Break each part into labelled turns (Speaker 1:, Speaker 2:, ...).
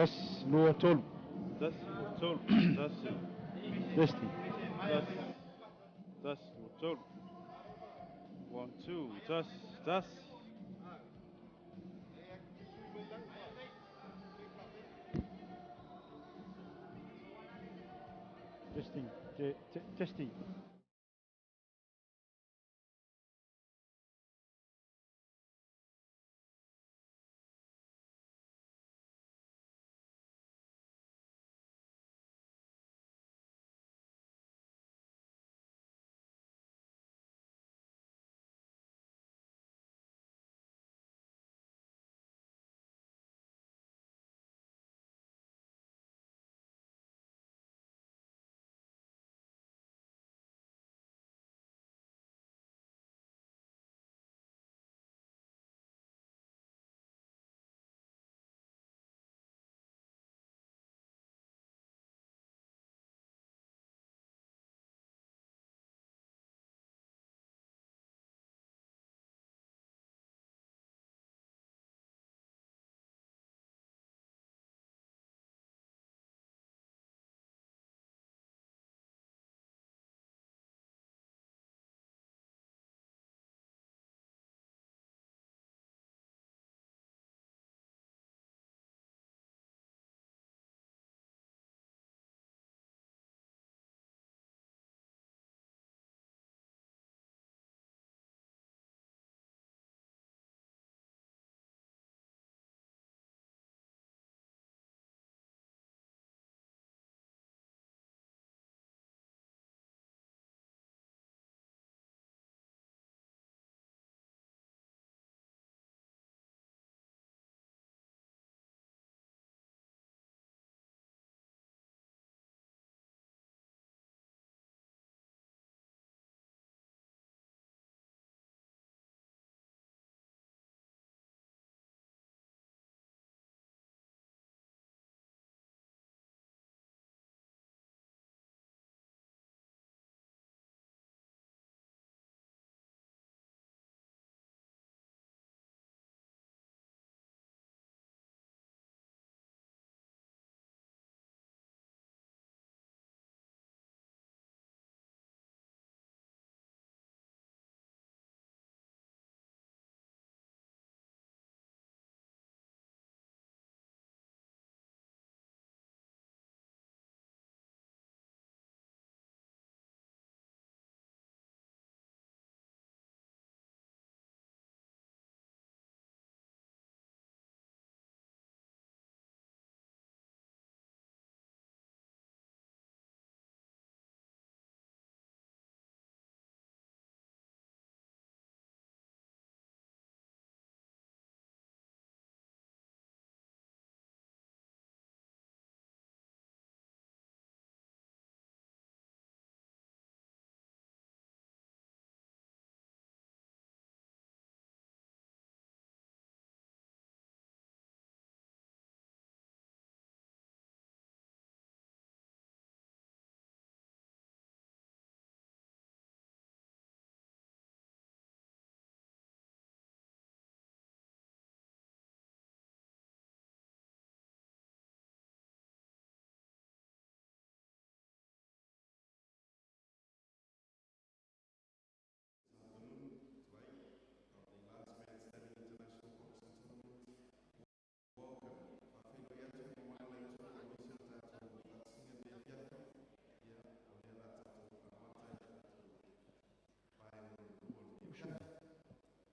Speaker 1: Tasi, lua, tolu.
Speaker 2: Tasi, lua, tolu. Tasi.
Speaker 1: Testing.
Speaker 2: Tasi. Tasi, lua, tolu. One, two, tasi, tasi.
Speaker 1: Testing. Te, te, testing.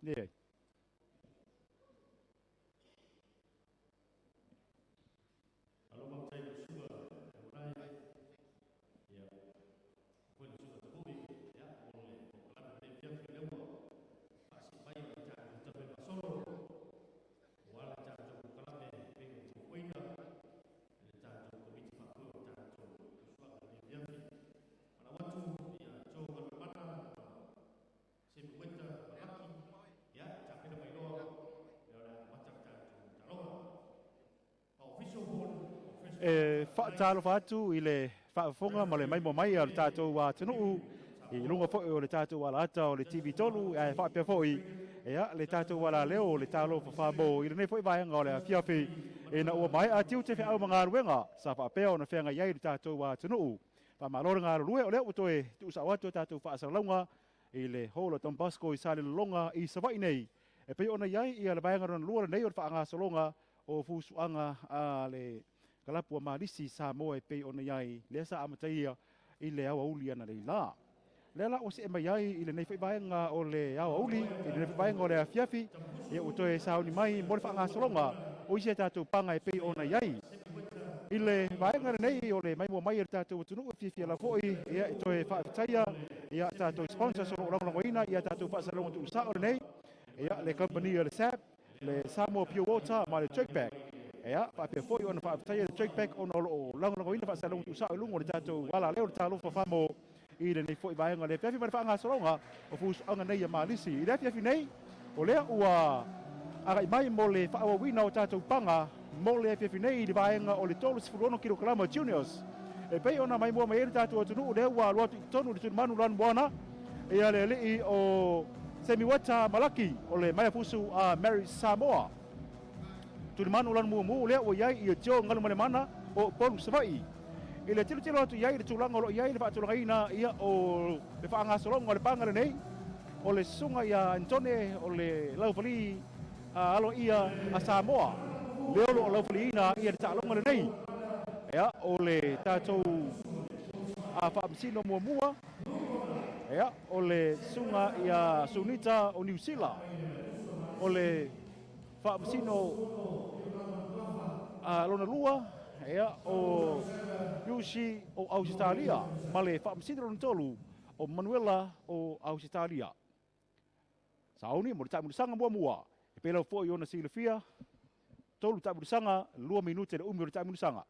Speaker 1: Leai. E faatalofa atu i le faafofoga ma le maimoa mai a le tatou atunuu i luga foi o le tatou alaata o le TV3 ae faapea foi ia le tatou alaleo o le Talofa Famo i lenei foi vaega o le afiafi. Ina ua maea tiute feau ma galuega sa faapea ona feagai ai le tatou atunuu. Faamalo le galulue, o lea ua toe tuusao atu a tatou faasalalauga i le Hall o Don Bosco i Salelologa i Savaii nei, e pei ona i ai ia le vaega lona lua lenei o le faagasologa o fusuaga a le Kalapu a Malisi Samoa e pei ona i ai lea sa amataia i le aoauli analeila. Lea la ua see mai ai i lenei foi vaega o le aoauli, i lenei foi vaega o le afiafi, ia ua toe sauni mai mo le faagasologa o isi a tatou paga e pei ona i ai. I le vaega lenei o le maimoa mai e le tatou atunuu e fiafia lava foi ia e toe faafetaia ia tatou sponsors o lo o lagolagoina ia tatou faasalalauga tuusao lenei, ia le kamupani a le SAB, le Samoa Pure Water ma le Trackback. Ia, faapea foi ona faafetaia le Trackback ona o lo o lagolagoina faasalalauga tuusao i luga o le tatou alaleo o le Talofa Famo i lenei foi vaega o le afiafi ma le faagasologa o fusuaga nei a Malisi. I le afiafi nei, o lea ua agai mai mo le faaauauina o tatou paga mo le afiafi nei i le vaega o le 36 kilokalama juniors. E pei ona maimoa mai ai le tatou atunuu, lea ua alu atu i totonu i le tulimanu lanumoana ia le alii o Semiweta Malaki o le Maeafusu a Mary Samoa. Tulimanu lanumumu lea ua i ai ia Joe Galumalemana o Upolu Savaii. I le tilotilo atu i ai i le tulaga o lo o i ai le faatulagaina ia o le faagasologa o le paga lenei, o le susuga ia Antone o le Laufali aloaia a Samoa, lea o lo o laufaliina ia le taaloga lenei. Ia, o le tatou faamasino muamua, ia, o le susuga ia Sunita o Niu Sila, o le Faamasino lona lua, ia, o Yushi o Ausetalia, ma le Faamasino lona tolu, o Manuela o Ausetalia. Sauni mo le taamulisaga muamua, e pei lava foi ona silafia, tolu taamulisaga, lua minute le umi o le taamulisaga.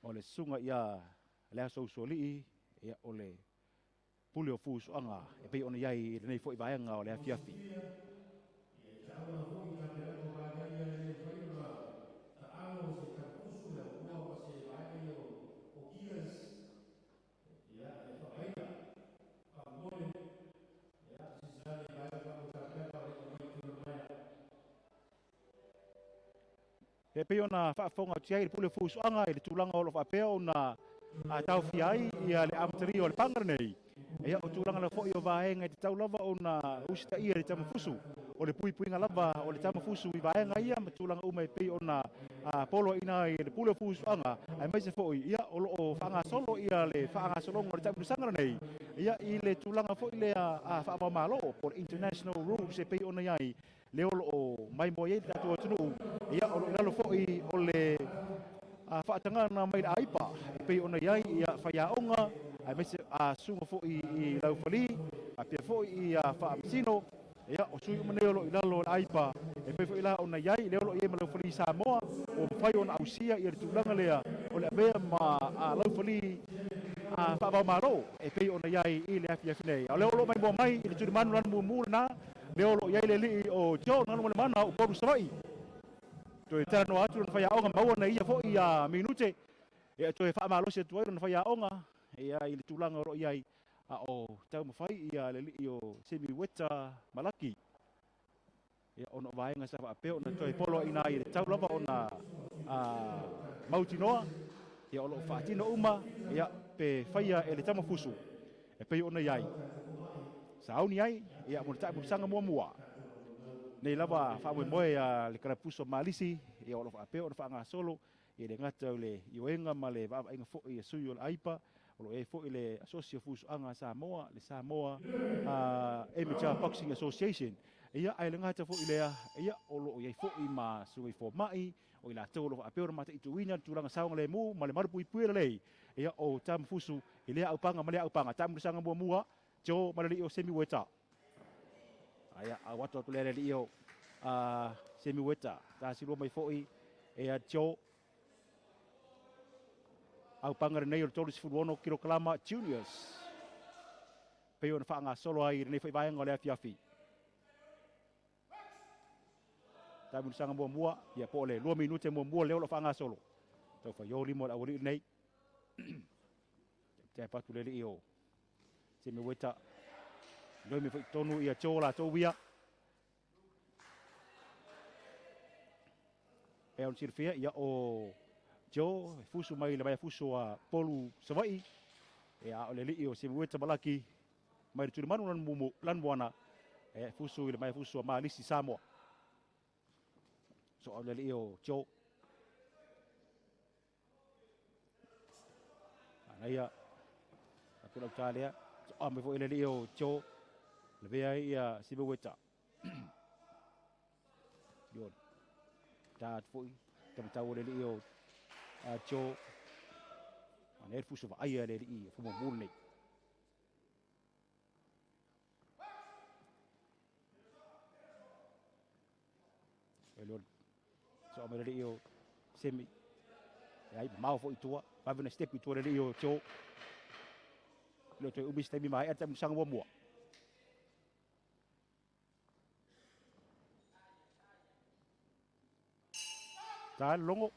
Speaker 1: O le susuga ia Leasousualii, ia, o le pule o fusuaga e pei ona i ai i lenei foi vaega o le afiafi. E pei ona faafofoga atu ai le pule o fusuaga i le tulaga o lo o faapea ona taofia ai ia le amatalia o le paga lenei. Ia, o tulaga lava foi o vaega e tatau lava ona usitaia e le tamafusu, o le puipuiga lava o le tamafusu i vaega ia ma tulaga uma e pei ona poloaiina ai e le pule o fusuaga, aemaise foi ia o lo o faagasolo ia le faagasologa o le taamilosaga lenei ia i le tulaga foi lea faava-o-Malo po o le international rules e pei ona i ai lea o lo o maimoa i ai le tatou atunuu, ia, o lo o i lalo foi o le faatagaga mai le AIPA e pei ona i ai ia faiaoga aemaise a susuga foi i Laufali faapea foi i Faamasino, ia, o sui uma nei o lo o i lalo o le AIPA e pei foi la ona i ai lea o lo o i ai ma Laufali Samoa ua mafai ona ausia ia le tulaga lea o le avea ma Laufali faava-o-Malo e pei ona i ai i le afiafi nei. A o lea o lo o maimoa mai i le tulimanu lanu mumu lena lea o lo o i ai le alii o John Galumalemana o Upolu Savaii. Toe talanoa atu lona faiaoga maua na ia foi ia minute e toe faamalosi atu ai lona faiaoga ia i le tulaga o lo o i ai a o taumafai ia le alii o Semiweta Malaki. Ia ona o vaega sa faapea ona toe poloaiina ai e tatau lava ona mautinoa ia o lo o faatino uma ia pe faia e le tamafusu e pei ona i ai. Sauni ai ia mo le taamilosaga muamua. Nei lava faamoemoe a le kalapuso Malisi ia o lo o faapea ona faagasolo e le gata o le ioega ma le vaavaaiga foi a sui o le AIPA, o lo o i ai foi le Asosi o Fusuaga a Samoa, le Samoa Amateur Boxing Association. Ia, ae le gata foi i lea, ia, o lo o i ai foi ma sui fomai, o i latou o lo o faapea ona mataituina le tulaga saogalemu ma le malupuipuia lelei, ia, o Tamafusu i lea aupaga ma lea aupaga. Taamilosaga muamua, Joe ma le alii o Semi Ueta. Aia, au atu atu lea le alii o Semi Ueta. Tasilua mai foi e a Joe. Aupaga lenei o le 36 kilokalama juniors. Pei ona faagasolo ai i lenei foi vaega o le afiafi. Taamilosaga muamua, ia po o le 2 minute muamua lea o lo o faagasolo. Tau faiō lima o le aualii lenei. Tap atu le alii o Semi Ueta. Noi me foi tonu ia tō latou ia. E on silafia ia o Joe e fusu mai le fusu a Polu Savaii. E a o le alii o Semiueta Malaki mai le Tulimanu lanu Lanumoana e fusu i le mai fusu a Malisi Samoa. So au le alii o Joe. Manaia. Atu lau tā lea. So a mai foi le alii o Joe. Lavea ai ia Semiueta. Leon. Tā atu foi. Tamatau o le alii o Joe. Manaia le fusu vaaia le alii fumumu lenei. Leon. So mai le alii o Semi. E ai mamao foi i tua. Vave na step i tua le alii o Joe. Le toe umi se taimi maea le taamilosaga muamua. Ta le logo,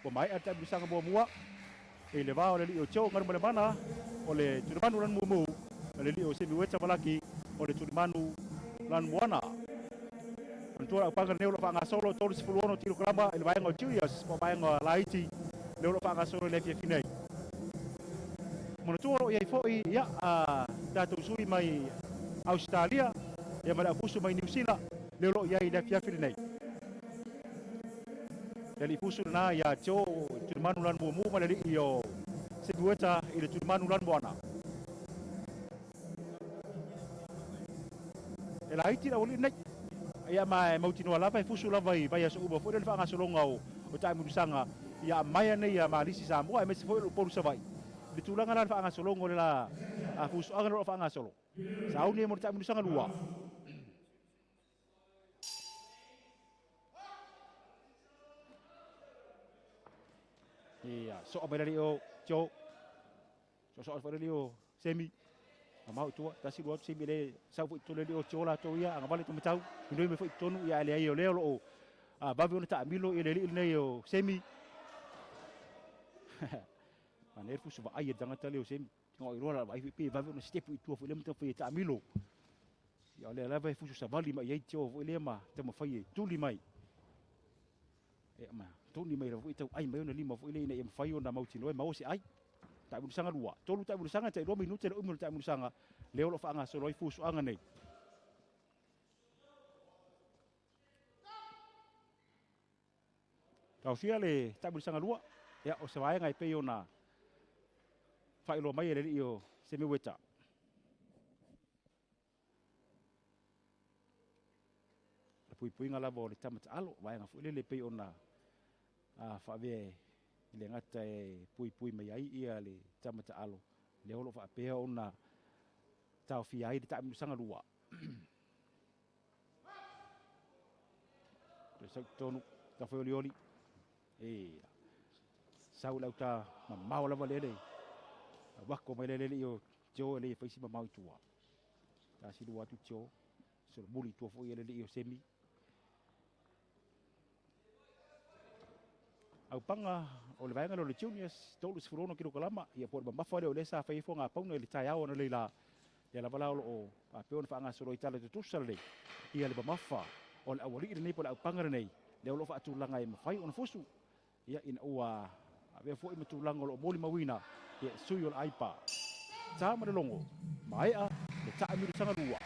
Speaker 1: ua maea le taamilosaga muamua i le va o le alii o Joe Galumalemana o le Tulimanu Lanumumu ma le alii o Semiueta Malaki o le Tulimanu Lanumoana. Manatua le aupaga lenei o lo o faagasolo 36 kilokalama i le vaega o Juniors po o vaega laiti lea o lo o faagasolo i le afiafi nei. Manatua o lo o i ai foi ia a tatou sui mai Ausetalia ia ma le aufusu mai Niu Sila lea o lo o i ai i le afiafi lenei. Le alii fusu lena ia Joe Tulimanu Lanumumu ma le alii o Semiueta i le Tulimanu Lanumoana. E laiti le aualii lenei. Ia ma e mautinoa lava e fusu lava i vaiaso uma foi lea le faagasologa o taamilosaga ia amaia nei ia Malisi Samoa aemaise foi o le Upolu Savaii. I le tulaga la le faagasologa o le la fusuaga o lo o faagasolo. Sauni ai mo le taamilosaga lua. Ia, soa mai le alii o Joe. Soa foi le alii o Semi. Mamao i tua, tasi lua atu Semi le sau foi i totonu le alii o Joe latou ia, agavale taumatau. Inoi mai foi i totonu, ia ae leai o lea o lo o vave ona taamilo i le alii lenei o Semi. Manaia le fusu vaai a le tagata lea o Semi. Ngao iloa la vaai foi pe vave ona step i tua foi lea ma taumafai e taamilo. Ia o lea lava e fusu savali mai ai Joe foi lea ma taumafai e tuli mai. E ma tuli mai lava foi tau ai mai ona lima foi lea ina ia mafai ona mautinoa e maua se ai. Taamilosaga lua, tolu taamilosaga, tai lua minute le umi o le taamilosaga lea o lo o faagasolo ai fusuaga nei. Taofia le taamilosaga lua, ia o se vaega e pei ona faailoa mai e le alii o Semiueta. Le puipuiga lava o le tama taalo, vaega foi lele e pei ona faavea e le gata e puipui mai ai ia le tama taalo, lea o lo o faapea ona taofia ai le taamilosaga lua. Toe sau totonu, tafeolioli. E sau le auta mamao lava le le. Wako mai le le i o Joe le faisi mamao i tua. Tasi lua atu Joe. Solomuli i tua foi le le i o Semi. Aupaga o le vaega lea o le Juniors, 36 kilokalama, ia po o le mamafa lea o lea sa fai ai fuaga pauna i le taeao analeila. Lea lava la o lo o faapea ona faagasolo ai tala tutusa lelei ia le mamafa o le aualii lenei po o le aupaga lenei, lea o lo o faatulaga e mafai ona fusu, ia ina ua avea foi ma tulaga o lo o molimauina ia sui o le AIPA. Ta ma le logo, maea le taamilosaga lua.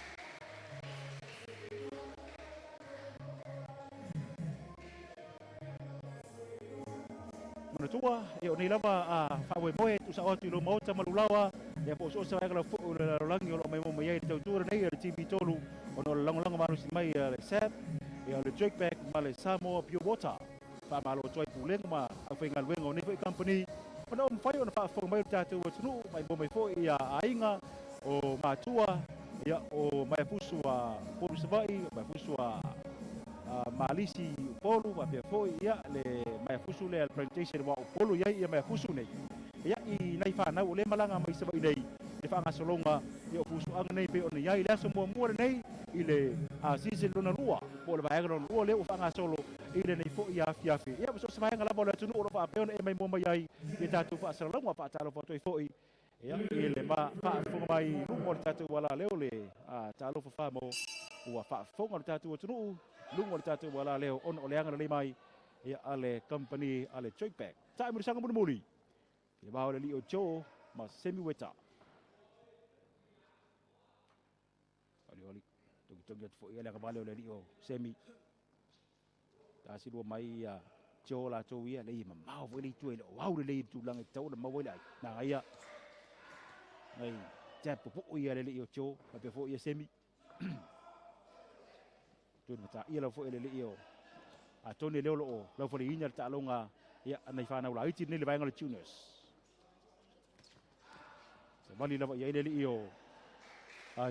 Speaker 1: Manatua, ia o nei lava a faamoemoe tuusao atu i lou maota ma lulaoa, ia po o so o se vaega lau foi o le lalolagi o lo o maimoa mai ai le tautua lenei a le TV3 ona o le lagolago malosi mai a le SAB, ia o le Drakeback ma le Samoa Pure Water. Faamalo atu ai Pulega ma aufaigaluega o nei foi kamupani ona ua mafai ona faafofoga mai o le tatou atunuu, maimoa mai foi ia aiga o matua, ia o Maea-fusu a Upolu Savaii, o Maea-fusu a Malisi Upolu, faapea foi ia le Maea-fusu lea le plantation aua o Upolu i ai ia Maea-fusu nei. Ia i nai fanau o lea e malaga mai Savaii nei i le faagasologa ia o fusuaga nei pei ona i ai le aso muamua lenei i le season lona lua po o le vaega lona lua lea ua faagasolo i lenei foi afiafi. Ia ma so o se vaega lava o le atunuu o lo o faapea ona e maimoa mai ai i a tatou faasalalauga, faatalofa atu ai foi. Ia, i le ma faafofoga mai i luga o le tatou alaleo le talofa Samoa, ua faafofoga le tatou atunuu i luga o le tatou alaleo ona o le agalelei mai ia a le kamupani a le Joyback. Taamilosaga mulimuli i le va o le alii o Joe ma Sammy Weta. Olioli, togitogi atu foi ia le agavale o le alii o Sammy. Tasilua mai ia Joe latou ia, lei e mamao foi le itu e le o au lelei i le tulaga e tatau ona maua ai le ai. Nanga ia, nai jab pupuu ia le alii o Joe, faapea foi ia Sammy. Tui mata ia lau foi le alii o atonu e leo loo laufaliina le taaloga ia nai fanau laiti nei le vaega o le juniors. Savali lava i ai le alii o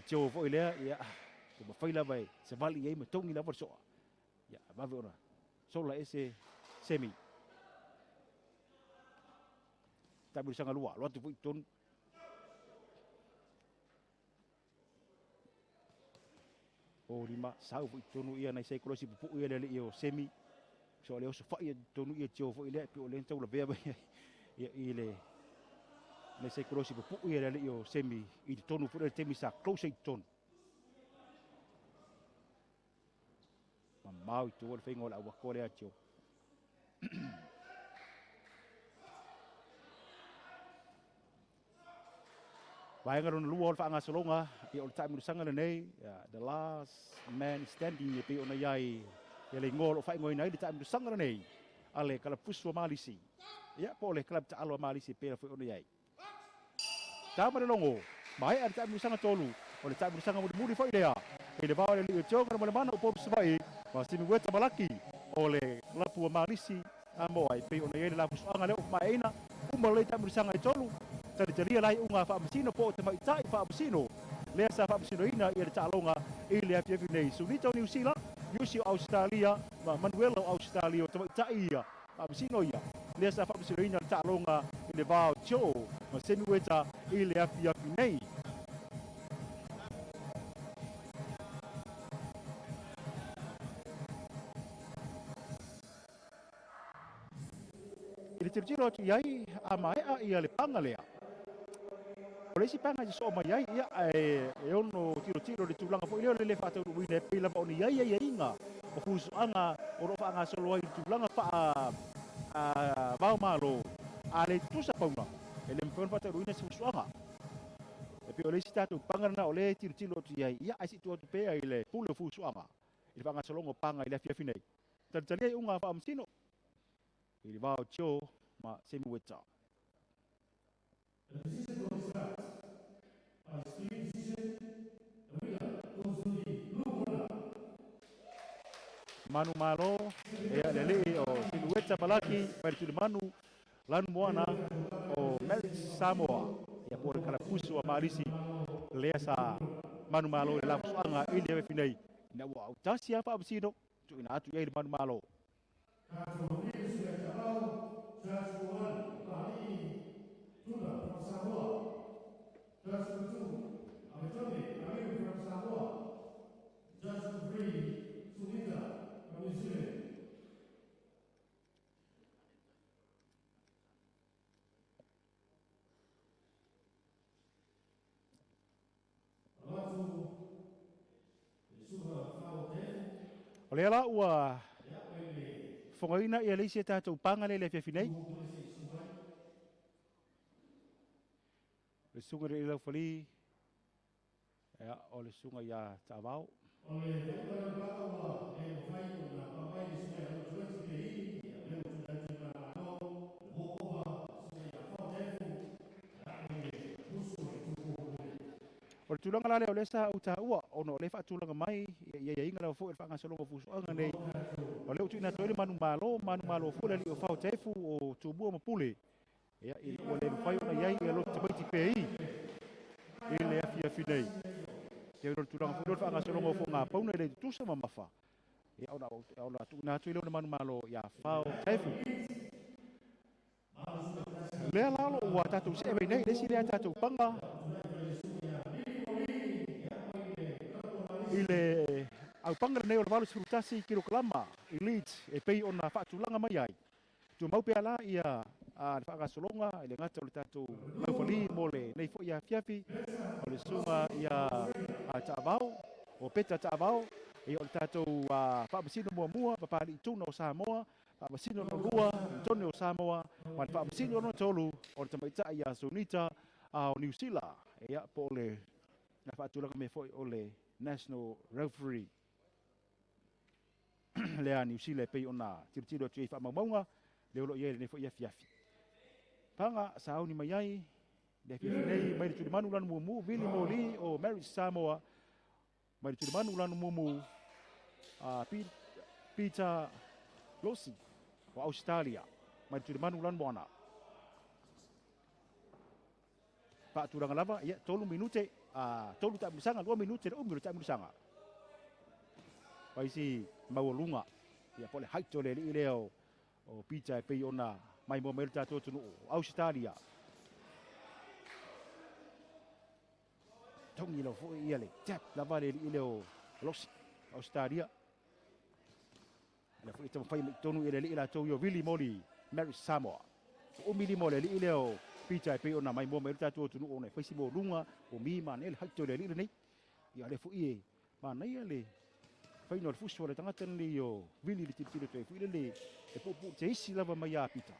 Speaker 1: Joe foi lea, ia ua mafai lava e savali i ai ma togi lava le soa. Ia vave ona sola ese Semi. Taamilosaga lua, alo atu foi i totonu. O lima, sau foi i totonu ia nai saikolosi pupuu ia le alii o Semi. So le oso fai i totonu ia Joe foi lea, pe o lea na taulavea mai ai ia i le nai saikolosi pupuu ia le alii o Semi i totonu foi lea le taimi sa close ai i totonu. Mamao i tua le faiga o le auakoa lea Joe. Vaega lona lua o le faagasologa, ia o le taamilosaga lenei, the last man standing e pei ona i ai ia le igoa o lo o faaigoaina ai le taamilosaga lenei a le kalapu fusu a Malisi. Ia po o le kalapu taalo a Malisi e pei foi ona i ai. Tau ma le logo, maea le taamilosaga tolu, o le taamilosaga mulimuli foi lea i le va o le alii o Joe Galumalemana o Upolu Savaii ma Simiweta Malaki o le kalapu a Malisi Samoa e pei ona i ai le lafusuaga lea ua faamaeaina, uma lelei taamilosaga e tolu, talitalia la iuga a faamasino po o tamaitai faamasino lea sa faamasinoina ia le taaloga i le afiafi nei. Sunita o Niu Sila, Niusi o Ausetalia ma Manuela o Ausetalia o tamaitai ia faamasino ia lea sa faamasinoina le taaloga i le va o Joe ma Semiweta i le afiafi nei. I le tilotilo atu i ai, a maea ia le paga lea, o le isi paga e sosoo mai ai, ia, ae e ono tilotilo i le tulaga foi lea o le le faataunuuina e pei lava ona i ai aiaiga o fusuaga o lo o faagasolo ai i le tulaga faa vaomalo, a le tutusa pauna, e le mafai ona faataunuuina se fusuaga. E pei o le isi tatou paga lena o lea e tilotilo atu i ai, ia, ae se i tuu atu pea i le pule o fusuaga i le faagasologa o paga i le afiafi nei. Talitalia iuga a Faamasino i le va o Joe ma Semiweta. Manu Malo, ia le alii o Semiweta Malaki mai le Tulimanu Lanumoana o Marriage Samoa, ia po o le kalapusu a Malisi lea sa Manu Malo i le lafusuaga i le afiafi nei, ina ua autasi a Faamasino tuuina atu i ai le manumalo. O lea la ua fofogaina ia le isi a tatou paga lea i le afiafi nei. Le susuga i le Laufali, ia, o le susuga ia Taavao. O le tulaga la lea o lea sa ou taua, ona o lea e faatulaga mai i aiaiga lava foi o le faagasologa o fusuaga nei, o lea ua tuuina atu ai le manumalo, manumalo foi le alii o Faotaefu o Tumua ma Pule, ia, ina ua le mafai ona i ai ia lotu tamaiti pei i le afiafi nei. Ia, o le tulaga foi lea o le faagasologa o fogapauna e le tutusa mamafa, ia, ona, ona tuuina atu ai lea o le manumalo ia Faotaefu. Lea la o lo o ua tatou see mai nei i le isi lea tatou paga i le aupaga lenei o le 81 kilokalama i Leeds e pei ona faatulaga mai ai. Tumau pea la ia le faagasologa i le gata o le tatou laufali mo lenei foi afiafi, o le susuga ia Taavao, o Peta Taavao, ia o le tatou Faamasino muamua, Papalii Tuna o Samoa, Faamasino lona lua, Antone o Samoa, ma le Faamasino lona tolu, o le tamaitai ia Sunita o Niu Sila, ia po o le faatulaga mea foi o le National Referee lea Niu Sila e pei ona tilotilo atu i ai i faamaumauga lea o lo o i ai lenei foi afiafi. Paga sauni mai ai le afiafi nei mai le tulimanu lanu mumu Vili Moli o Marriage Samoa, mai le tulimanu lanu mumu Peter Losi o Australia, mai le tulimanu lanu moana. Faatulaga lava, ia, 3 minute, 3 taamilosaga, 2 minute le umi o le taamilosaga. Vaisi maualuga, ia po o le height o le alii lea o Peter e pei ona maimoa mai le tatou atunuu o Ausetalia. Togi lau foi ia le tap lava le alii lea o Losi, Ausetalia. Lea foi e taumafai mai tonu i le alii latou i o Vili Moli Mary Samoa. O umi lima o le alii lea o Peter e pei ona maimoa mai le tatou atunuu ona e fai si maualuga o mi manaia le height o le alii lenei. Ia lea foi e manaia le faina o le fusu o le tagata lenei o Vili le tilotilo atu ai foi lele e puupuu te isi lava mai ia Peter.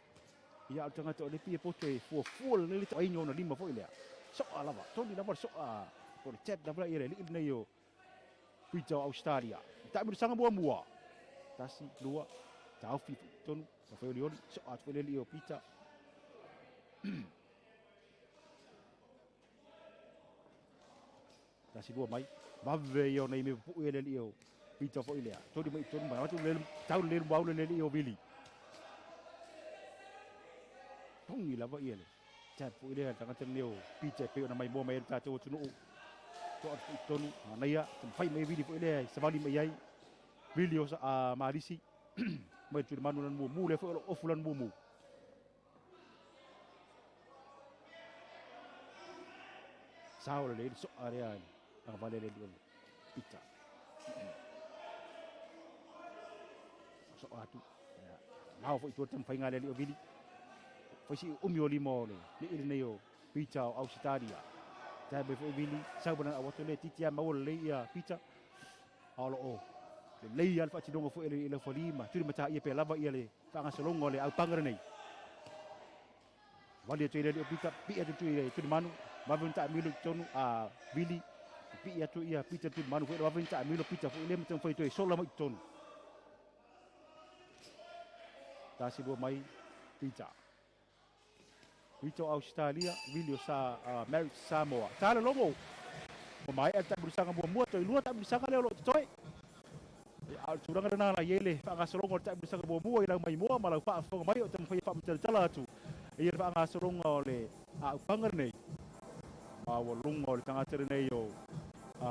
Speaker 1: Ia a o le tagata o lea pei e poto e fuafua lelei le tauaiga o ona lima foi lea. Soa lava, toli lava le soa po o le tap lava ia le alii lenei o Peter o Australia. Taamilosaga muamua. 1, 2, taofi tonu, tafai olioli, soa atu foi le alii o Peter. Tasi lua mai, vave ia ona i mea pupuu ia le alii o Peter foi lea. Toli mai tonu mai, atu le tau le luau le alii o Vili. Togi lava ia le tap foi lea tagata lenei o Peter e pei ona maimoa mai ai le tatou atunuu. Toa atu foi i totonu, manaia, taumafai mai Vili foi lea e savali mai ai. Vili o Malisi mai le tulimanu lana mumu, lea foi o lo o ofu lana mumu. Sao lelei le soa lea agavale le alii o Peter. Soa atu. Lao foi tua taumafaiga a le alii o Vili. Fai si umi o lima o le alii lenei o Peter o Ausetalia. Tae mai foi Vili, sau mana au atu le titi a maua lelei ia Peter. A o lo o lelei lava le faatinoga foi e le laufali ma tuli mataia pea lava ia le faagasologa o le aupaga lenei. Vali atu i le alii o Pita, pii atu i le tulimanu, vave ona taamilo i totonu a Vili, pii atu ia Pita tulimanu foi, vave ona taamilo Pita foi lea ma taumafai toe sola mai i totonu. Tasi lua mai Pita. Pita o Ausetalia, Vili o Sa, Marriage Samoa. Tala logo! Ua maea le taamilosaga muamua, toe lua taamilosaga lea o lo o totoe. A o le tulaga lena la i ai le faagasologa o le taamilosaga muamua i lau maimoa ma lau faafofoga mai o taumafai e faamatalatala atu i le faagasologa o le aupaga lenei. Maualuga o le tagata lenei o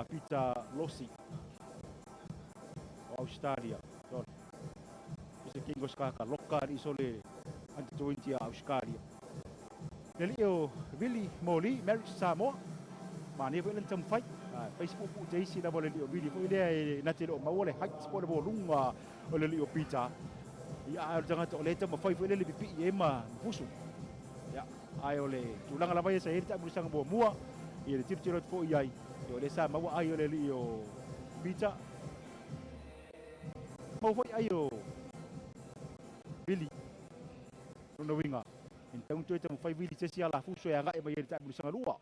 Speaker 1: Peter Losi o Australia. Se kingo se kaka loka ali sole under 20 a Australia. Le alii o Vili Moli, Marriage Samoa. Manaia foi lana taumafai. Fai si puupuu te isi lava o le alii o Vili foi lea e na te le o maua le height po o le maualuga o le alii o Peter. Ia, ae o le tagata o lea e taumafai foi lea le pipii ai ma fusu. Ia, ae o le tulaga lava ia sa i ai le taamilosaga muamua, ia le tilotilo atu foi i ai, ia o lea sa maua ai o le alii o Peter. Maua foi ai o Vili. Lona uiga, e tatau ona toe taumafai Vili se isi alafuso e agai mai ai i le taamilosaga lua.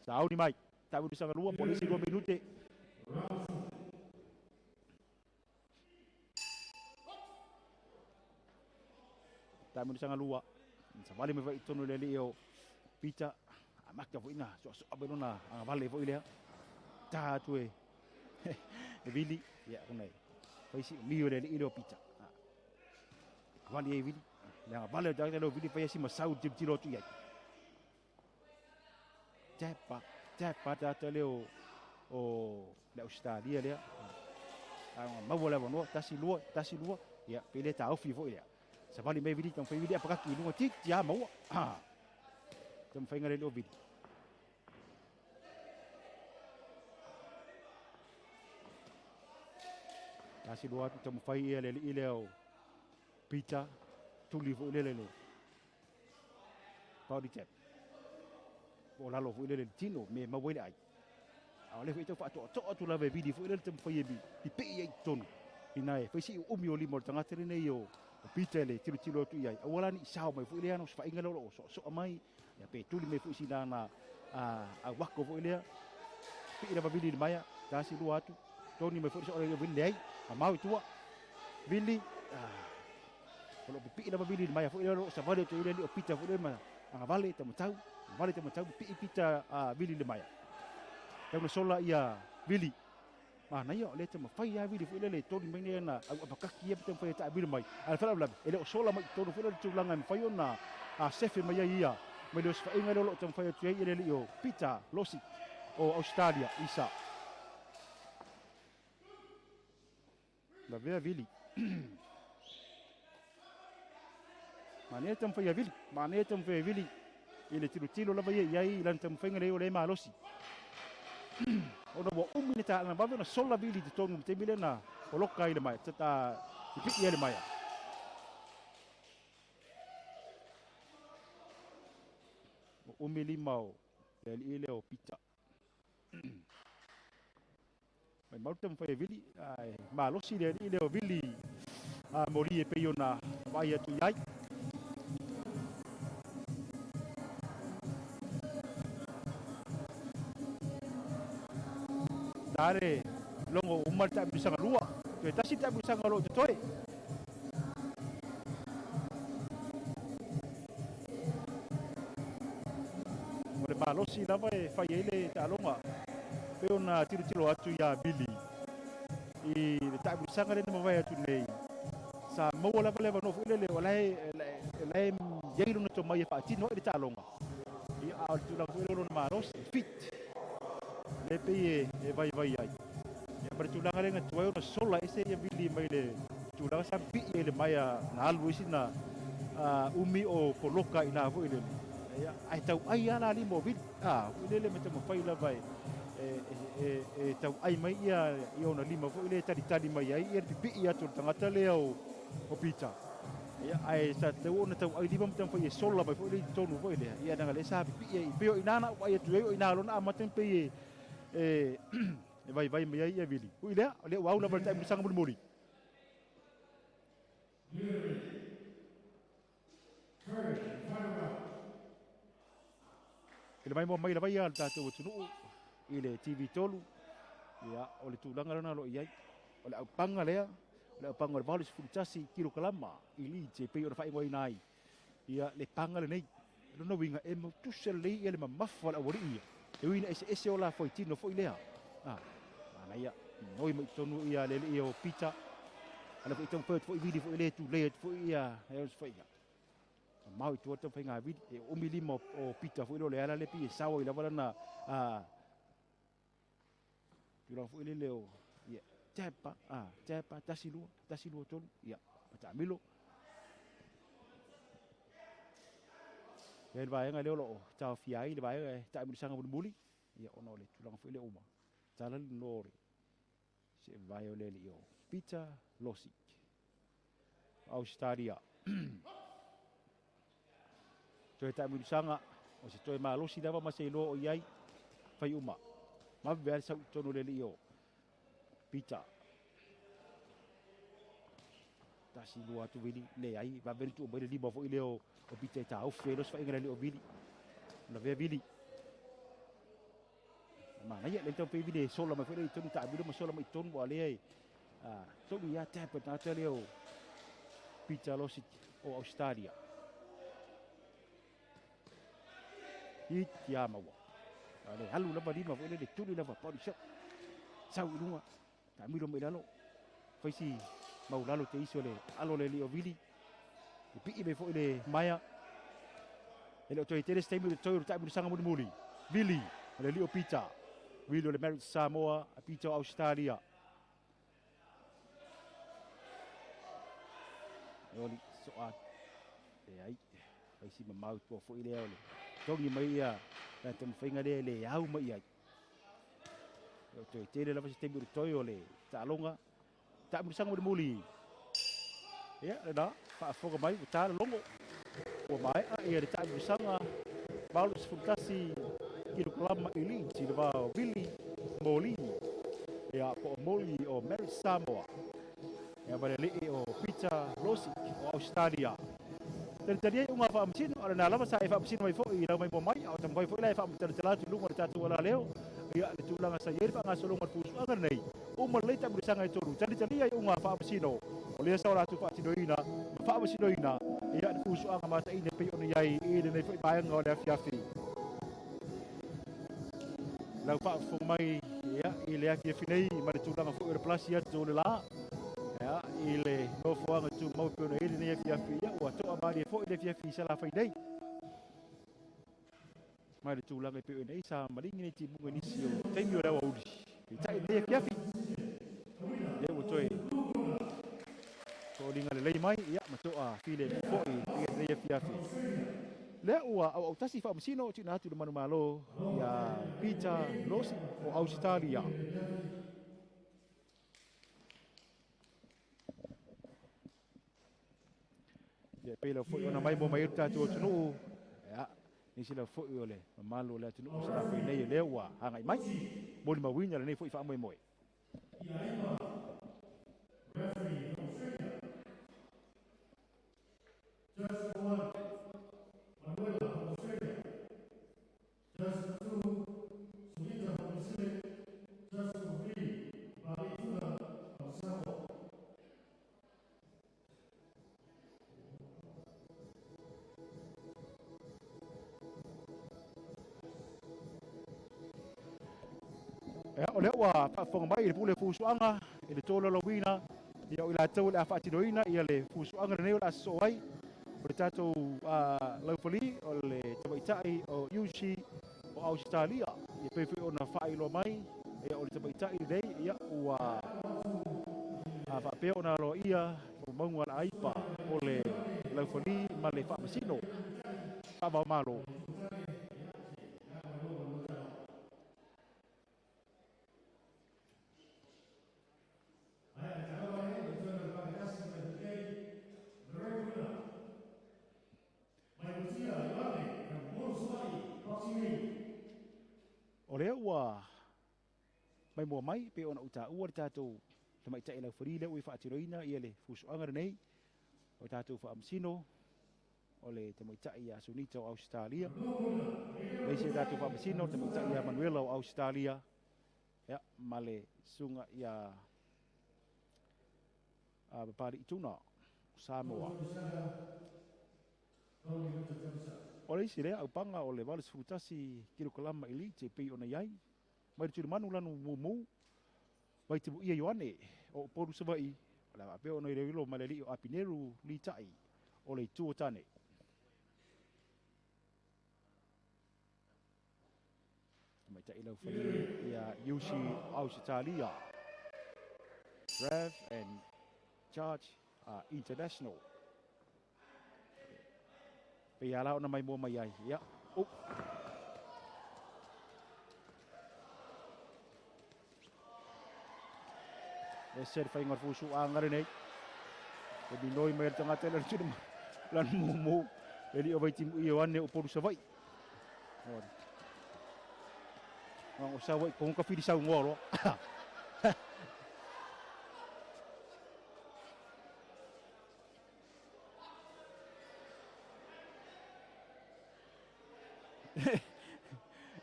Speaker 1: Sauni mai, taamilosaga lua po o le isi 2 minute. Taamilosaga lua, savali mai foi i totonu o le alii o Peter, amata foi na soasoa mai lona agavale foi lea. Ta atu e Vili, ia ona e fai si umi o le alii lea o Peter. Vali ai Vili, le agavale o le tagata lea o Vili fai si masau tilotilo atu i ai. Tapa, tapa tagata lea o le Australia lea. A maua le avanoa, tasi lua, tasi lua, ia pe le taofi foi lea. Savali mai Vili, taumafai Vili apakaki i luga, titi a maua. Taumafaiga le o Vili. Tasi lua atu taumafai ia le alii lea o Peter. tuli foi lele le body tap. Po o lalo foi lele le tino me maua ai le ai. A o lea foi e tau faatoatoa atu lava e vili foi lele taumafai e pipii ai i totonu. Ina e fai si uumi o lima o le tagata lenei o Peter le tilotilo atu i ai. Aua la ne i sao mai foi lea ana osofaiga lea o lo o soasoa mai, ia pe tuli mai foi sina ana auako foi lea. Pipii lava Vili i le maea, tasi lua atu, toni mai foi le soo lea o Vili, leai, mamao i tua. Vili, o lo o pipii lava Vili i le maea foi lea o lo o savali atu ai le alii o Peter foi lea ma agavale taumatau, agavale taumatau, pipii Peter Vili i le maea. Tau na sola ia Vili. Manaia, o lea e taumafai lava Vili foi lele e toli mai nei ana au apakaki ia ma taumafai e taamilo mai. A o le faalavelave, e le o sola mai i totonu foi lea o le tulaga e mafai ona sefe mai ai ia mai le osofaiga lea o lo o taumafai atu ai le alii o Peter Losic o Ausetalia, Isa. Lavea Vili. Manaia le taumafai a Vili. Manaia le taumafai a Vili i le tilotilo lava ia i ai i lana taumafaiga lea o lea e malosi. Ona ua umi le taaga vave ona sola Vili i totonu i le taimi lea na poloka ai le maea, tata pipii ai le maea. Ua umi lima o le alii lea o Pita. Maumau le taumafai e Vili, ae malosi le alii lea o Vili a moli e pei ona vaai atu i ai. Ta le logo uma le taamilosaga lua, toe tasi le taamilosaga o lo o totoe. O le malosi lava e fai ai le taaloga. Pei ona tilotilo atu ia Billy i le taamilosaga lea na mavae atu nei, sa maua lava le avanoa foi lele o la e i ai lona tomai e faatino ai le taaloga. Ia, a o le tulaga foi lea o lona malosi, fit, lea pei e vaivai ai. Ia, ma le tulaga lea na tuai ona sola ese ia Billy mai le tulaga sa pipii ai le maea na alu ai sina umi o poloka i ina foi lele. Ia, ae tauai lava la lima o Billy. A, foi lele ma taumafai lava e tauai mai ia i ona lima foi lea e talitali mai ai ia le pipii atu o le tagata lea o Peter. Ia, ae sa tatau ona tauai lima ma taumafai e sola mai foi lea i totonu foi lea. Ia, leaga lea sa pipii ai. E pei o i ina na ou vaai atu ai, o i ina loa na amata ona pei e vaivai mai ai ia Vili. Ui lea, o lea ua au lava le taimilosaga mulimuli. I le maimoa mai lava ia a le tatou atunuu i le TV3, ia, o le tulaga lena o lo o i ai. O le aupaga lea, o le aupaga o le 81 kilokalama i Leeds e pei ona faaigoaina ai ia le paga lenei. O lona uiga, e mautusa lelei ia le mamafa o le aualii ia, e ui ina eseese o la fuaitino foi lea. Ah, manaia, noi mai totonu ia le alii o Peter. Ala foi taumafai atu foi vili foi le tulei atu foi ia e foi ia. Mamao i tua taumafai ngā vili. E umi lima o Peter foi lea o le ala lea pei e sao ai lava lana tulaga foi lele o ia tapa a tapa tasi lua tasi lua tolu ia mataamilo. Ia le vaega lea o lo o taofia ai le vaega e taamilosaga mulimuli ia ona o le tulaga foi lea ua tala le noa o le seevae o le alii o Peter Losic o Ausetalia. Toe taamilosaga o se toe malosi lava ma se iloa o i ai fai uma. Vave lava le sau i totonu o le alii o Peter. Tasi lua atu Vili, leai, vave ona tuu mai le lima foi lea o Peter e taofi ai loa se faiga le alii o Vili. Lavea Vili. Manaia, lea taumafai Vili e sola mai foi lea i totonu, taamilo ma sola mai i totonu, a o lea e togi lava tap e le tagata lea o Peter Losic o Australia. Iti a maua. A le alu lava lima foi lele, tuli lava, body shot. Sau i luga, taamilo mai lalo. Fai si mau lalo te iso le alo le alii o Vili. Pipii mai foi le maea. E le o toe tele se taimi o le toe o le taamilosaga mulimuli. Vili, o le alii o Peter. Vili o le Marriage Samoa, a Peter o Australia. E oli soa. Leai, fai si mamau i tua foi lea o le togi mai ia le taumafaiga lea e le au mai i ai. E o toe tele lava se taimi o le toe o le taaloga. Taamilosaga mulimuli. Ia, lena, faafofoga mai, ua ta le logo, ua maea ia le taamilosaga 81 kilokalama elite i le va o Vili Moli, ia, po o Moli o Mary Samoa, ia, ma le alii o Peter Losic o Ausetalia. Talitali ai iuga faamasino, a o lena lava sa e faamasino mai foi i lau maimoa mai, a o taumafai foi la e faamatalatala atu i luga o le tatou alaleo, ia, le tulaga sa i ai le faagasologa o le fusuaga lenei. Uma lelei taamilosaga e tolu, talitalia iuga faamasino o lea sa o latou faatinoina ma faamasinoina ia le fusuaga mataina e pei ona i ai i lenei foi vaega o le afiafi. Lau faafofoga mai ia, i le afiafi nei ma le tulaga foi o le palasi atu o le la ia, i le nofoaga tumau e pei ona i ai lenei afiafi, ia, ua toa malie foi le afiafi i Salafai nei. Mai le tulaga e pei ona i ai sa maligi nei timuga i nisi o taimi o le aoauli. Peitai i lenei afiafi, lea ua toe foliga lelei mai, ia, ma toa filemu foi i lenei afiafi. Lea ua auautasi faamasino tuuina atu i le manumalo ia Peter Losi o Ausetalia. Ia, e pei lava foi ona maimoa mai ai le tatou atunuu, ia, nisi lava foi o le mamalu o le atunuu sa lafai nei o lea ua agai mai, molimauina lenei foi faamoemoe. Ia, o lea ua faafofoga mai i le pule fusuaga i le tolaulauina ia o i latou o le a faatinoina ia le fusuaga lenei o le a sosoo ai o le tatou laufali o le tamaitai o Yushi o Ausetalia ia pei foi ona faailoa mai ia o le tamaitai lenei ia ua faapea ona aloaia faamaumauga a le AIPA o le laufali ma le faamasino faavaomalo. O lea ua maimoa mai pei ona ou taua le tatou tamaitai laufali lea ua i faatinoina ia le fusuaga lenei o tatou faamasino o le tamaitai ia Sunita o Ausetalia, le isi tatou faamasino le tamaitai ia Manuela o Ausetalia, ia, ma le susuga ia Papali'i Tuna o Samoa. O le isi lea aupaga o le 81 kilokalama elite e pei ona i ai mai le Tulimanu lanu mumu mai Timuia Ioane o Upolu Savaii, o le a faapea ona iloilo ma le alii o Apineru Litai o le Itu o Tane. Tamaitai laufali ia Yushi Ausetalia, Rev and Charge International. Pei ala ona maimoa mai ai. Ia, up. Ese le faiga o le fusuaga lenei. E minoi mai le tagata le tino lan mumu le li o Vaitimu Ioane o Upolu Savaii. O Savaii ko ka fili saunoa loa.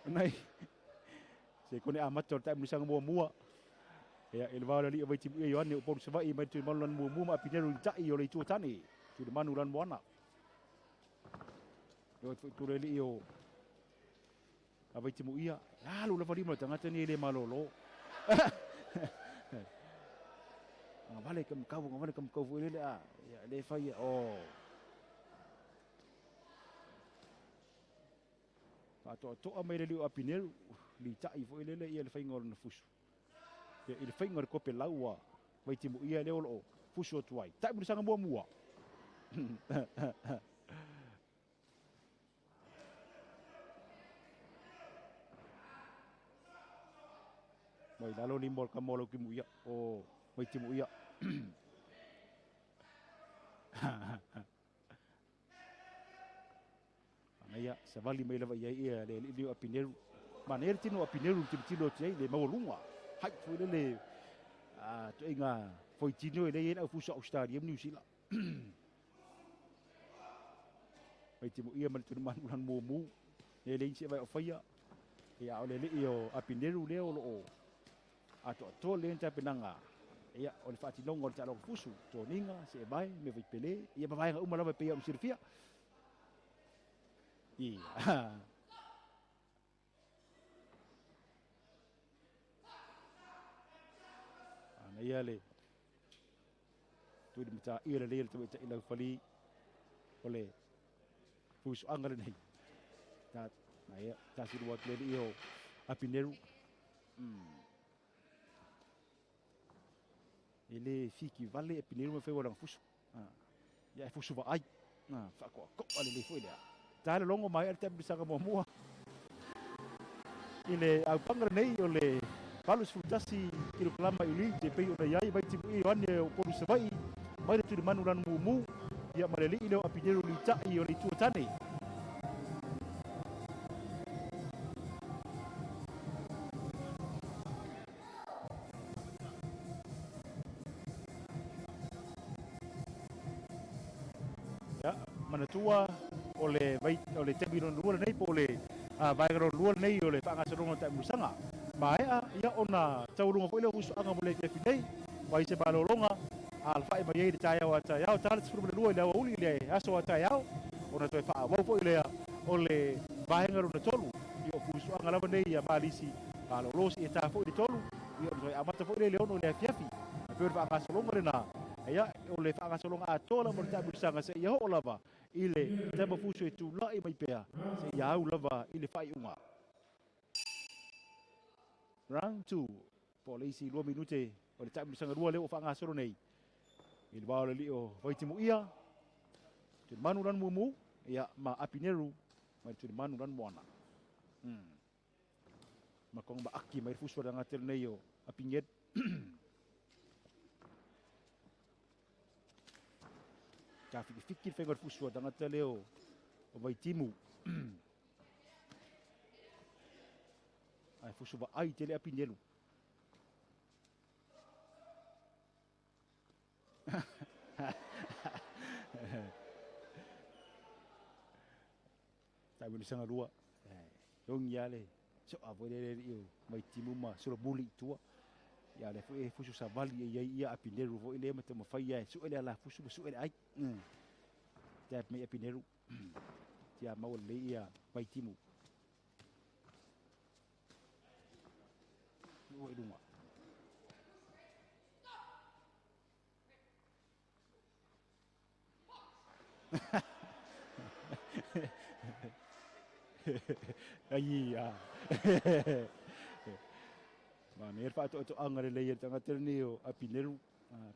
Speaker 1: Nai se kone amata o le taamilosaga muamua. Ia, i le va o le alii o Vaitimuia Ioane o Upolu Savaii mai le Tuimanu lana muamua ma Apineru Lita'i o le Itu o Tane, Tuilemanu lana moana. E oi foi tule alii o a Vaitimuia, alu lava lima o le tagata nei e le malolo. Agavale ka makau, agavale ka makau foi lele a, ia le fai, oh. Faatoatoa mai le alii o Apineru, lita'i foi lele ia le faiga o lona fusu. Ia, i le faiga o le kope lau ua Vaitimuia lea o lo o fusu atu ai. Ta'i mulisaga muamua. Mai lalo lima o le kama o Laukimuia, o Vaitimuia. Manaia, savali mai lava i ai ia le alii o Apineru. Manaia le tino o Apineru i le tilotilo atu i ai, le maualuga. Height foi lele, ituaiga foitino e lea e i ai le aufusa Australia ma Niu Sila. Mai timuia ma le tulimanu lana mumu, e leai se vae o faia. Ia, a o le alii o Apineru lea o lo o atoatoa lelei ana tapenaga, ia, o le faatinoga o le taaloga fusu, toniga, seevae, mea faipele, ia ma vaega uma lava e pei ona silafia. Ia. Manaia le tuli mataia lelei o le tamaitai laufali o le fuisuaga lenei. Ta, naia, tasi lua atu le alii o Apineru. E le fiki vale Apineru ma fai o lana fusu. Ia e fusu vaai. Faakoakoa lelei foi lea. Ta le logo mai le taamilosaga muamua i le aupaga lenei o le 81 kilokalama elite e pei ona i ai Vaitimu Ioane o Upolu Savaii mai le Tulimanu lana mumu ia ma le alii lea o Apinero Litai o le Itu o Tane. Ia, manatua o le, vai, o le taimi lona lua lenei po o le vaega lona lua lenei o le faagasologa o le taamilosaga. Maea, ia ona taualuga foi lea o fusuaga mo le afiafi nei, mai se malologa, alafai mai ai le taeao a taeao, ta le 12 i le aoauli i le aso a taeao, ona toe faaauau foi lea o le vaega lona tolu. Ia o fusuaga lava nei ia Malisi malolo seia ta foi le tolu, ia ona toe amata foi lea i le 6 i le afiafi. E pei o le faagasologa lena, ia o le faagasologa atoa lava o le taamilosaga seia oo lava i le tamafuso e tulai mai pea seia au lava i le faaiuga. Round 2, po o le isi 2 minute o le taamilosaga lua lea ua faagasolo nei i le va o le alii o Vaitimuia, Tulimanu lana mumu, ia ma Apineru mai le Tulimanu lana moana. Ma konga ma aki mai le fusu a le tagata lenei o Apineru. Tafikifiki le faiga o le fusu a le tagata lea o Vaitimu. Ae fusu vaai tele Apinelu. Taamilosaga lua, togi lava le soa foi lea le alii o Vaitimu ma solomuli i tua. Ia lea foi e fusu savali e i ai ia Apineru foi lea ma taumafai lava e sue le alafusu ma sue le ai. Tap mai Apineru. Tia maua lelei ia Vaitimu. Ua i luga. Ai a. Manaia le faatoatoaga lelei a le tagata lenei o Apineru,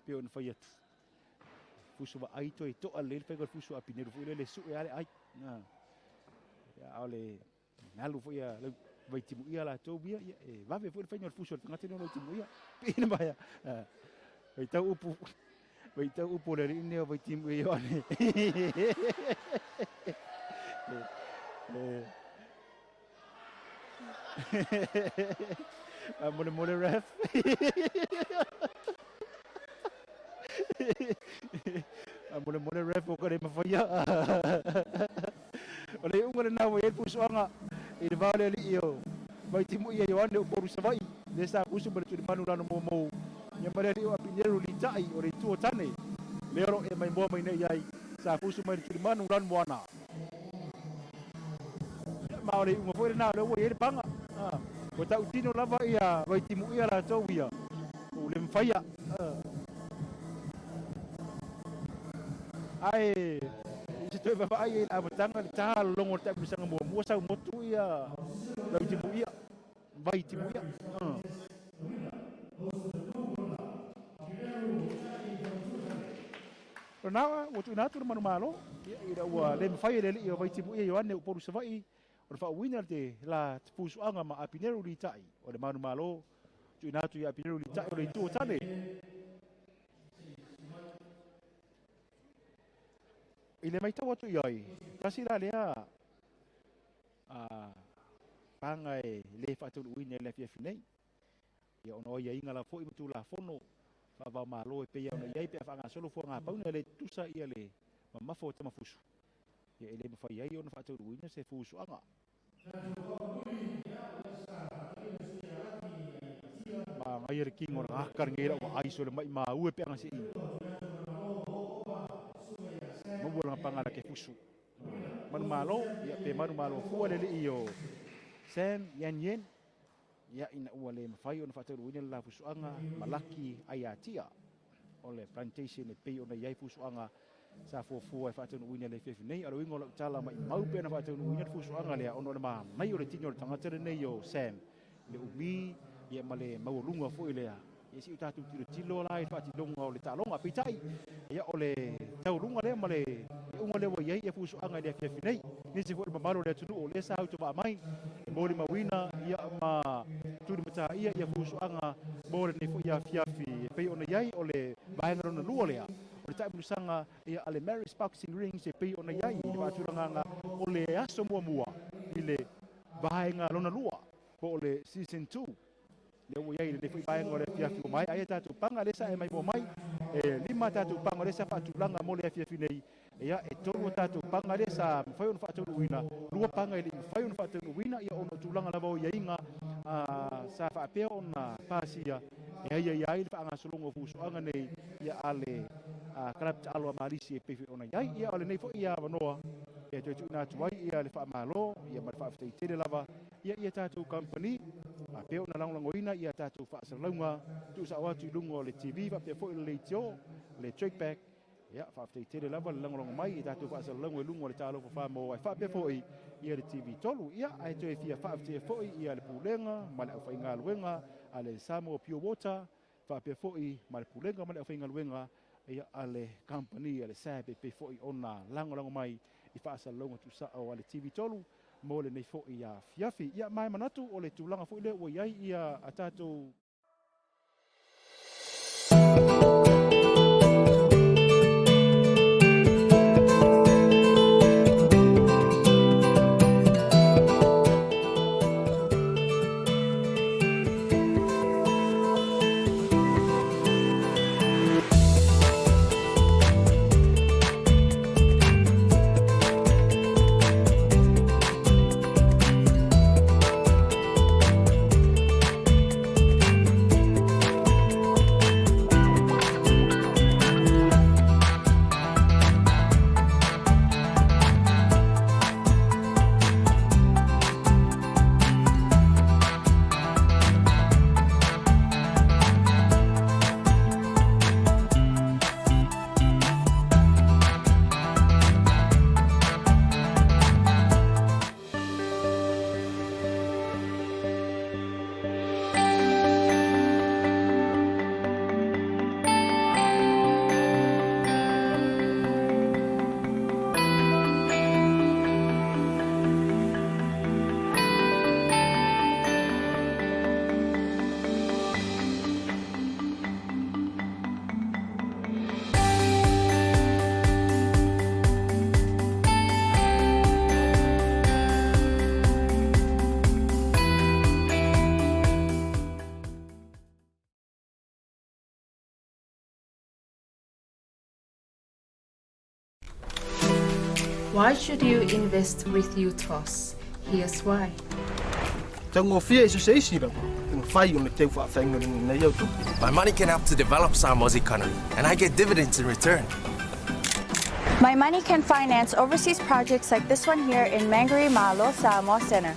Speaker 1: pei ona fai atu. Fusu vaai toe toa lelei le faiga o le fusu a Apineru foi lele e sue lava le ai. Ia, a o le galu foi a lau Vaitimuia latou ia, ia, e vave foi le faiga o le fusu a le tagata lenei o Vaitimuia. Pei na maea. Vaitau upu, vaitau upu o le alii lenei o Vaitimuia Ioane. Faamolemole ref. Faamolemole ref o ka le mafaia. O le iuga lena ua i ai le pusuaga i le va o le alii o Vaitimuia Ioane o Upolu Savaii, lea sa pusu ma le tulimanu lana muamou, ia ma le alii o Apineru Litai o le Itu o Tane, lea o lo o e maimoa mai nei ai, sa pusu mai le tulimanu lana moana. Ia, ma o le iuga foi lena o lea ua i ai le paga. Ua tautino lava ia Vaitimuia latou ia, ua le mafaia. Ae i se toe vaavaai i le amataga le ta lologo o le taamilosaga muamua sau motu ia Lautimuia, Vaitimuia. O lena ua tuuina atu le manumalo ina ua le mafai e le alii o Vaitimuia Ioane Upolu Savaii ona faauuina le la fusuaga ma Apineru Litai o le manumalo tuuina atu i Apineru Litai o le Itu o Tane. I le matau atu i ai, tasi la lea paga e le faataunuuina i le afiafi nei. Ia ona o aiaiga lava foi ma Tulafono faava-o-Malo e pei ona i ai pe a faagasolo fuagapauna e le tutusa ia le mamafa o tamafusu, ia e le mafai ai ona faataunuuina se fusuaga. Manaia le king o le gaka lenei lau vaai so le maimau e pe aga sei maua lana panga la ke fusu. Manumalo, ia pe manumalo fua le alii o Sam Yan Yen, ia ina ua le mafai ona faataunuuina le la fusuaga malaki aiatia o le plantation e pei ona i ai fusuaga sa fuafua e faataunuuina i le afiafi nei. A o le uiga o lau tala, maimau pe ana faataunuuina le fusuaga lea ona o le manaia o le tino o le tagata lenei o Sam, le umi ia ma le maualuga foi lea. Ia se i o tatou tilotilo la i le faatinoga o le taaloga. Peitai, ia o le taualuga lea ma le iuga lea ua i ai ia fusuaga i le afiafi nei. Nisi foi o le mamalu o le atunuu o lea sa autovaa mai e molimauina ia ma tulimataia ia fusuaga mo lenei foi afiafi e pei ona i ai o le vaega lona lua lea o le taimilosaga ia a le Maris Boxing Rings e pei ona i ai le faatulagaga o le aso muamua i le vaega lona lua po o le season 2 lea ua i ai i lenei foi vaega o le afiafi ua maea ai a tatou paga lea sa e maimoa mai e lima a tatou paga lea sa faatulaga mo le afiafi nei ia e tolu a tatou paga lea sa mafai ona faataunuuina lua paga e le i mafai ona faataunuuina ia ona o tulaga lava o aiaiga sa faapea ona pasia e aiaia ai le faagasologa o fusuaga nei ia a le Club Taalo a Malisi e pei foi ona i ai. Ia o lenei foi avanoa e toe tuuina atu ai ia le faamalo ia ma le faafetai tele lava ia ia tatou kamupani faapea ona lagolagoina ia tatou faasalalauga tuusao atu i luga o le TV faapea foi le leitio le trackback. Ia faafetai tele lava le lagolago mai i tatou faasalalauga i luga o le Talofa Samoa e faapea foi ia le TV 3. Ia ae toe fia faafetaia foi ia le Pulega ma le aufaigaluega a le Samoa Pure Water faapea foi ma le Pulega ma le aufaigaluega ia a le kamupani a le SAB e pei foi ona lagolago mai i faasalalauga tuusao a le TV 3 mo lenei foi afiafi. Ia ma e manatu o le tulaga foi lea ua i ai ia a tatou
Speaker 3: Why should you invest with UTOS? Here's why.
Speaker 4: Taugofie i so se isi lava, e mafai ona teu faafaigaluegaina ai au tupe.
Speaker 5: My money can help to develop Samoa's economy, and I get dividends in return.
Speaker 6: My money can finance overseas projects like this one here in Mangere Malo, Samoa Center.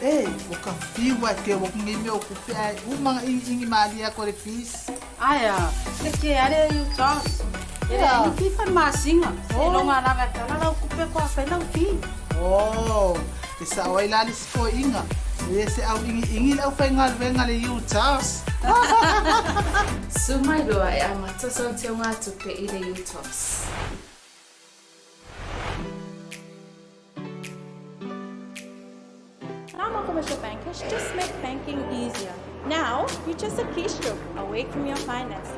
Speaker 7: E, ua ka fiu ai ke ua kungi mea o kupe ai umanga ingi ingi malia ko le fees.
Speaker 8: Aia, e ke are i utos. E le ni fi fan masinga. E longa lava tala lau kupe ko a lau fi.
Speaker 7: Oh, e sa oi la le sifo inga. E se au ingi ingi lau fai ngaluenga le utos.
Speaker 3: Su mai loa e amata sau te ngā tupe i le utos.
Speaker 9: Samoa Commercial Bank has just made banking easier. Now, you're just a keystroke away from your finances.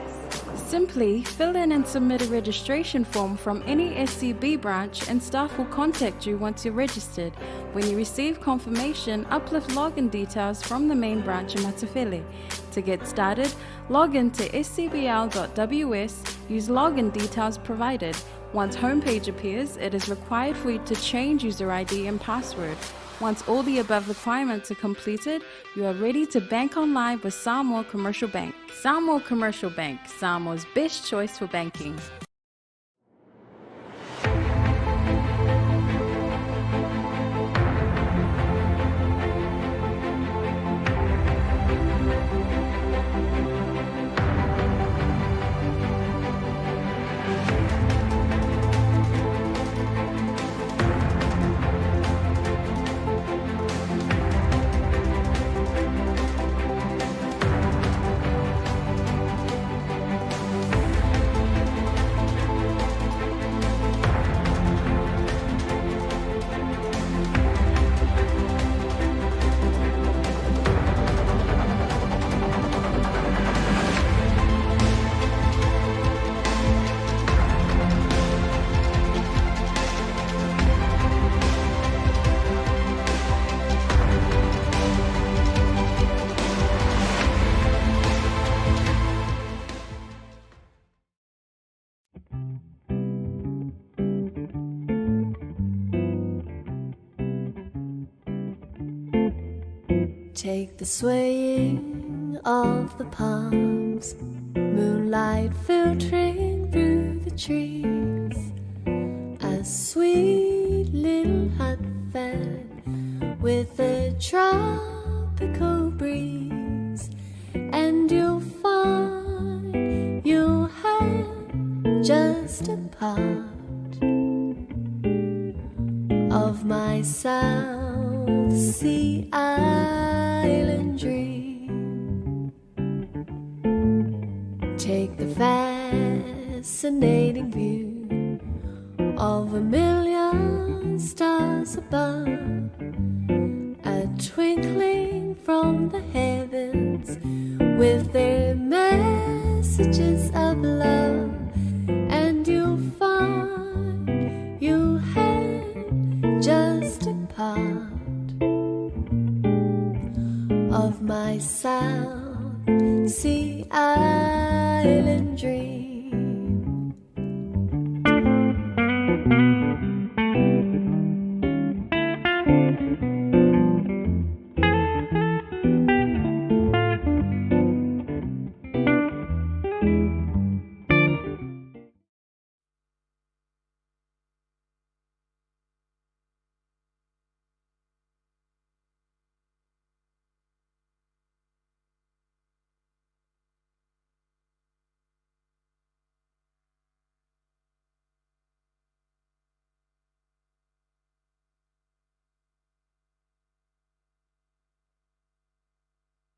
Speaker 3: Simply fill in and submit a registration form from any SCB branch and staff will contact you once you're registered. When you receive confirmation, uplift login details from the main branch in Matafele. To get started, log in to scbl.ws, use login details provided. Once homepage appears, it is required for you to change user ID and password. Once all the above requirements are completed, you are ready to bank online with Samoa Commercial Bank. Samoa Commercial Bank, Samoa's best choice for banking.
Speaker 9: Take the swaying of the palms, moonlight filtering through the trees. A sweet little hut fan with a tropical breeze, and you'll find you'll have just a part of my South Sea Island dream. Take the fascinating view of a million stars above, a twinkling from the heavens with their messages of love, and you'll find you have just a part of my South Sea Island dream.